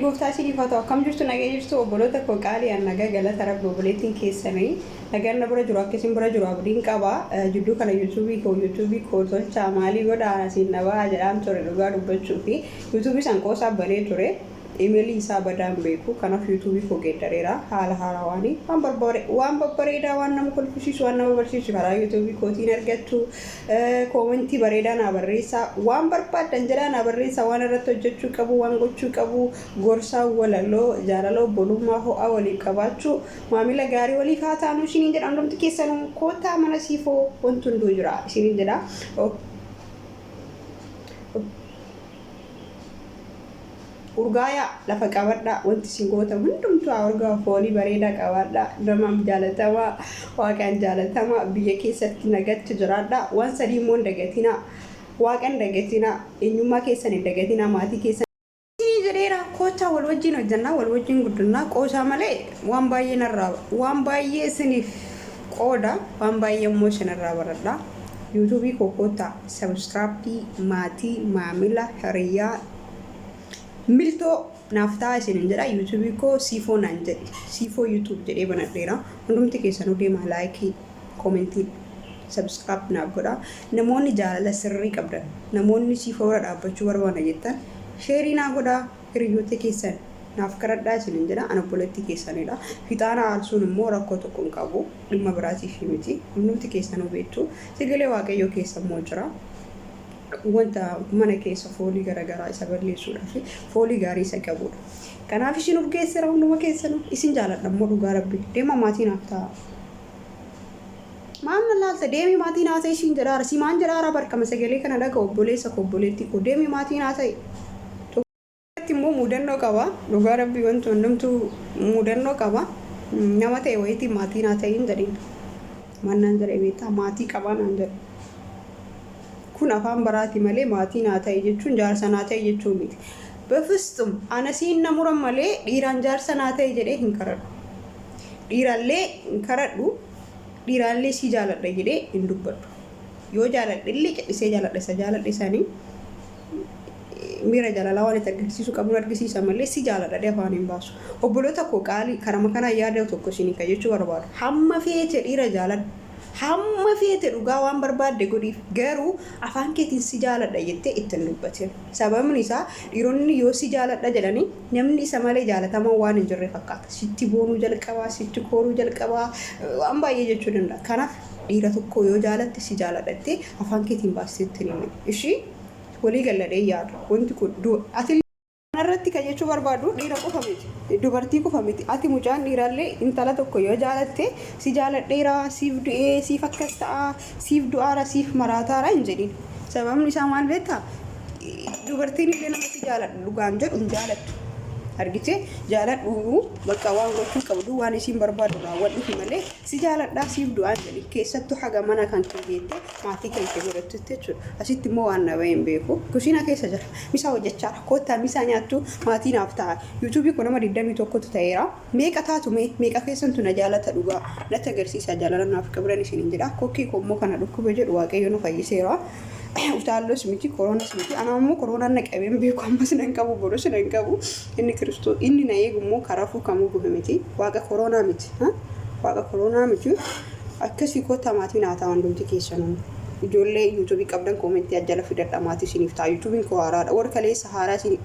Gooftaa isiniif haa ta'u. Akkam jirtu nagaa jirtu obboloota koo qaalii an nagaa galata rabbi obboleettiin keessanii nagaan na bira jiru akka isin bira jiru abdiin qaba. Jidduu kana yuutuubii koo tolchaa maalii godhaa asiin na bahaa jedhaan ture dhugaa dubbachuu fi yuutuubii san qoosaa banee ture. Imeelii isaa badaan beeku kanaaf yuutuubii koo geeddareera haala haarawaanii waan barbaade waan babbareedaa waan nama kolfisiisu waan nama barsiisu karaa yuutuubii kootiin argattu. Koomentii bareedaa naa barreessaa waan barbaaddan jedhaa naa barreessaa waan irratti hojjechuu qabu waan gochuu qabu gorsaa walaloo jaalala obbolummaa ho'a waliif qabaachuu maamila gaarii waliif haa taanu isiniin jedha hundumti keessanuu koottaa mana siifoo wanti hunduu jira isiniin jedha. Urgaayaa lafa qabadhaa wanti isin gootan hundumtuu haa urgaa'u foolii bareedaa qabaadhaa namaan jaalatamaa waaqaan jaalatamaa biyya keessatti nagatti jiraadhaa waan sadii immoo hin dagatinaa waaqa hin dagatinaa eenyummaa keessan hin dagatinaa maatii keessan isinii jedheera koottaa wal wajjin hojjannaa wal wajjin guddannaa qoosaa malee waan baay'ee narraa waan baay'ee isiniif qooda waan baay'ee immoo isinirraa baradha yuutuubii koo koottaa sabskraapii maatii maamila hiriyaa miltoo naaf ta'a isinin jedha. Yuutuubii koo Siifoo naan jedhi Siifoo YouTube jedhee banadheera. Hundumti keessanuu deemaa laayikii, koomentii, subscribe naaf godha. Namoonni jaalala sirrii qabdan, namoonni Siifoo bira dhaabbachuu barbaanna jettan sheerii naa godhaa, hiriyoota keessan naaf kadhadhaa isinin jedha. An obboleettii keessanidha. Fixaana aarsuun immoo rakkoo tokko hin qabu, dhimma biraatiif miti. Hundumti keessanuu beektu, sagalee Waaqayyoo keessa immoo jira. Wanta mana keessa foolii garaagaraa isa balleessuudhaa fi foolii gaarii isa qabudha. Kanaaf isin urgeesseera hunduma keessanuu. Isin jaaladha immoo dhugaa rabbi. Deema maatii naaf ta'a. Maal na laalta deemi maatii naa ta'i siin jedhaara. Si maan jedhaara barkama sagalee kana dhaga obboleessa koo obboleettii koo deemi maatii naa ta'i. Irratti immoo mudannoo qaba. Dhugaa rabbii wanti hundumtuu mudannoo qaba. Nama ta'e wayiitiin maatii naa ta'i hin jedhin. Maal naan jedhe beektaa? Maatii qabaa naan jedhe. Kun afaan baraati malee maatii naa ta'i jechuun jaarsa naa ta'i jechuu miti. Befistum ana siin na muran malee dhiiraan jaarsa naa ta'i jedhee hin karadhu. Dhiiraallee hin karadhu, dhiiraallee si jaaladha jedhee hin dubbadhu. Yoo jaaladhe illee callisee jaaladha isa jaaladhe sanii miira jaalalaa waan itti argisiisuu qabuun argisiisa malee si jaaladha jedhee afaan hin baasu. Obboloota koo qaalii karama kanaan yaada tokko isinii kan jechuu barbaadu. Hamma feete dhiira jaaladhu. Hamma feete dhugaa waan barbaadde godhiif garuu afaan keetiin si jaaladha jettee itti hin dubbatin. Sababni isaa dhiironni yoo si jaaladha jedhanii namni isa malee jaalatamaa waan hin jirre fakkaata. Sitti boonuu jalqabaa, sitti kooruu jalqabaa, waan baay'ee jechuu danda'a. Kanaaf dhiira tokko yoo jaalatte si jaaladha jettee afaan keetiin baastee itti hin himin. Ishii walii galladhee yaada. Wanti kun ati kanarratti kan jechuu barbaadu dhiira qofa miti. Dubartii qofa miti. Ati mucaan dhiiraallee intala tokko yoo jaalatte si jaaladheera, siif du'ee, siif akkas ta'a, siif du'aara, siif maraataara hin jedhin. Sababni isaa maal beektaa? Dubartiin illee nama si jaaladhu dhugaan jedhu hin jaalattu. Argitee jaaladhu bakka waan gochuu qabdu waan isiin barbaadu raawwadhufi malee si jaaladhaa siif du'aan jedhin keessattuu haga mana kan kee geettee maatii kan kee godhattutti jechuudha. Asitti immoo waan na bahee hin beeku. Kushiinaa keessa jira. Misaa hojjechaara. Koottaa misaa nyaattu maatii naaf ta'a. Yuutuubii kun nama 21tu ta'eera. Meeqa taatu mee meeqa keessantu na jaalata dhugaa. Natti agarsiisaa jaalala naaf qabdan isiniin jedha. Kokkee koo immoo kana dhukkube jedhu Waaqayyo nu fayyiseera. Utaallos miti koroonas miti. Anaa immoo koroonaan na qabee hin beeku ammas nan qabu borus nan qabu. Inni Kiristoos inni na eegu immoo karafuu kamuu gufe miti. Waaqa koroonaa miti. Waaqa koroonaa miti. Akkasii kottaa maatii naa ta'a hundumti keessanuu. Ijoollee yuutuubii qabdan koomentii ajjala fidadha maatii isiniif ta'a. Yuutuubiin koo haaraadha. Warra kaleessa haaraa isin.